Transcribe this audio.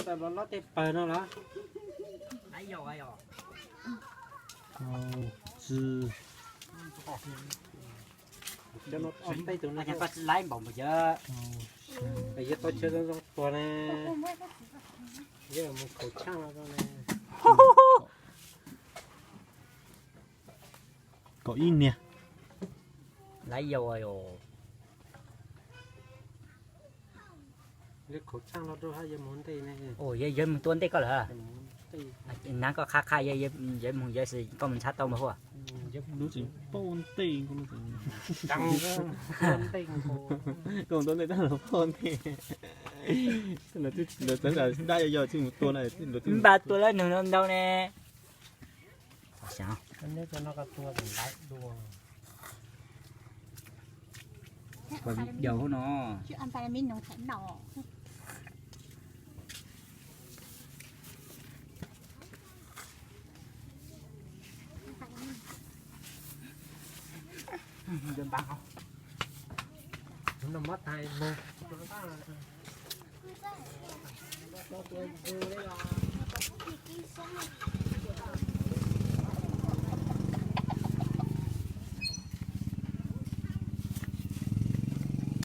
Los lob tej pawg no los? Tsi, tsi laib npaum npaum yawg. Yawg tau chaw zoo zoo tuag ne. Yawg mus khaum tshaaj los rau ne. Kaum ib niag. Laib yau. Yawg khaum tshaaj los rau hab yawg mus ntej ne. Yawg mus tua ntej koj lawm. Nab koj qha qha yawg, yawg mus yawg koj mus ntshab tau npawg huab. Lub tseem paub ntej, koj mus tua ntej tab lawv paub ntej. Lawv txawv dab yog yog tsis mus tua na. Npaj tua lawm nws ntau ne. Yau hauv no.